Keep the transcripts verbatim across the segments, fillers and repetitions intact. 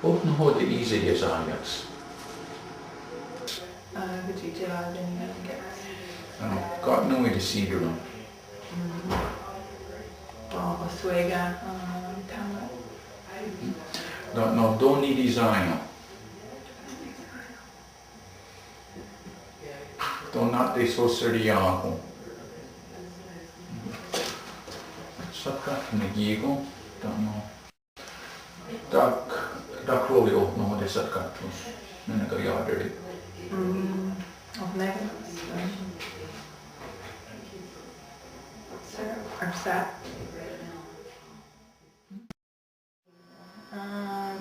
Oh nahò:ten í:se iesaiá:ks? Ka' nón:we tesí:teron? Tánon tó: nitisá:ien. Tó: na'tesoseriià:kon. Satkáhtho ne kí:ken. Tánon. Tak, tak ró:ri oh nahò:ten satkáhthos ne naka'ià:tare.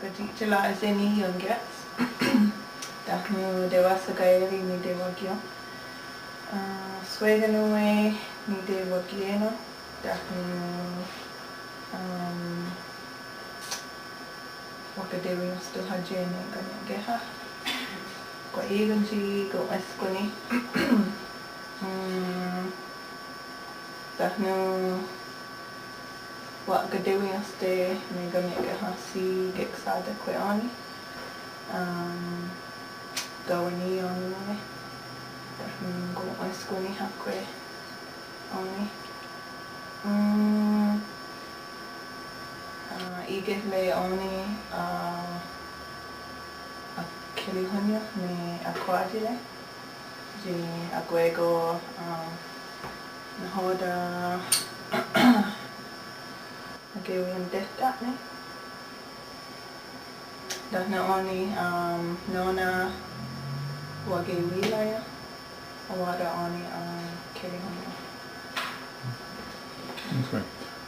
Ka' tsi í:se la' í:se' niiónkiats. Tánon tewahsakaié:ri' ne tewakiién. Swé:kanon ne tewakiié:nen. Tánon wa'katewenniénhste' ne kanien'kéha. Kwah í:ken tsi kon'wéskwani. Tánon wa'katewenniénhste' ne kanien'kéha tsi keksà:ta kwe' ó:ni. Ká:wen' ó:ni nón:we. Tánon kon'wéskwani kwe' ó:ni. Í:kehre' ó:ni akherihónnien' ne akwá:ti' ne tsi akwé:kon nahò:ten akeweientéhta'ne'. Tánon ó:ni nó:nen wakewí:raia'ne' wá:ta ó:ni akherihónnien'.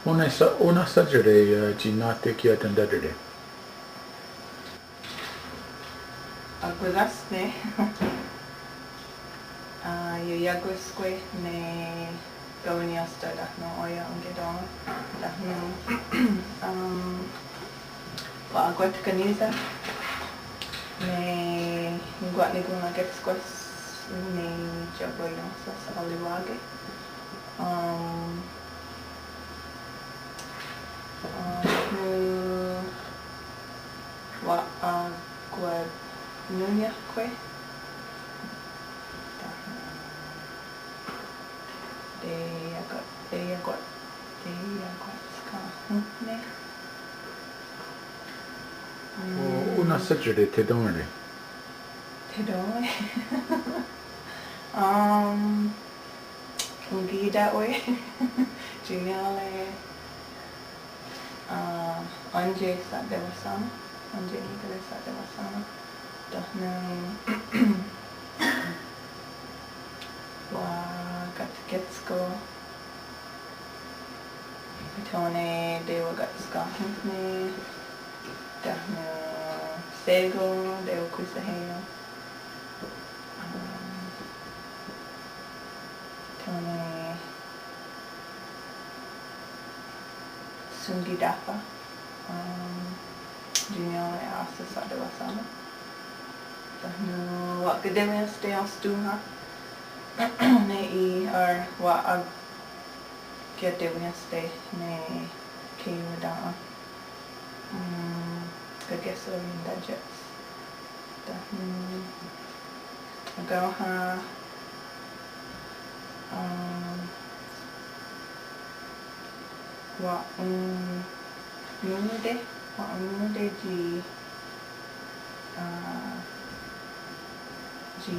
Ó:nen sa-, ó:nen saià:ta tsi nahò:ten ki' atentá:tere'. Akwé:ka's ne ioiá:kwes kwe' ne ká:wen' ioiá:ste' tánon ó:ia' enkién:ten' tánon wa'akwatkanisá:te' ne nikwatnikontrakéskwes ne iakwaién:sas aorihwà:ke. Tánon wa'akwanónniahkwe'. Tánon teiakwa-, teiakwa-, teiakwatskahónhne'. Ó:nen saià:ta thetón:re'. Thetón:re'. Um, Onkihita'we'. Tsi niá:re'. Óntie sha'tewahsén:nen'. Óntie ní:kare sha'tewahsén:nen'. Tánon wa'katkétsko'. Ethò:ne tewakatskahónhne'. Tánon shé:kon tewakhwishenhé:ion. Ethò:ne shonkitahpa. Tsi niá:re' áhsen sha'tewahsén:nen'. Tánon wa'katewenniénhste' ionhstónha. Ne í:, ar, wa'akatewenniénhste' ne keiwatèn:'a. Kake'só:ri iontátiats. Tánon akaónha wa'onón:te', wa'onón:te' tsi, tsi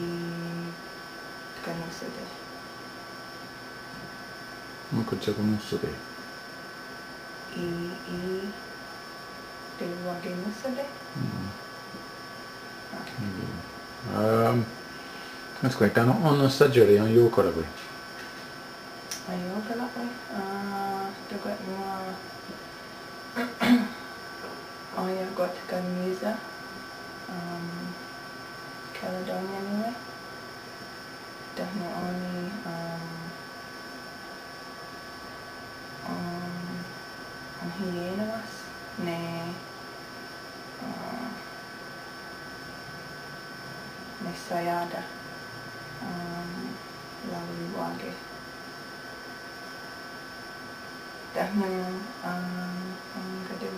kanónhsote'. Makatshakonónhsote'. Í:, í:, tewakenónhsote'. Um, tánon ó:nen saià:ta aionkará:kwe'. Aionkará:kwe', ah, tóka' nòn:wa aiakwatkanní:sa', um, Caledonia nón:we. Tánon ó:ni, um, um, onhiié:nawes ne, uh, ne saià:ta, um, raorihwà:ke. Tánon, um, um, kate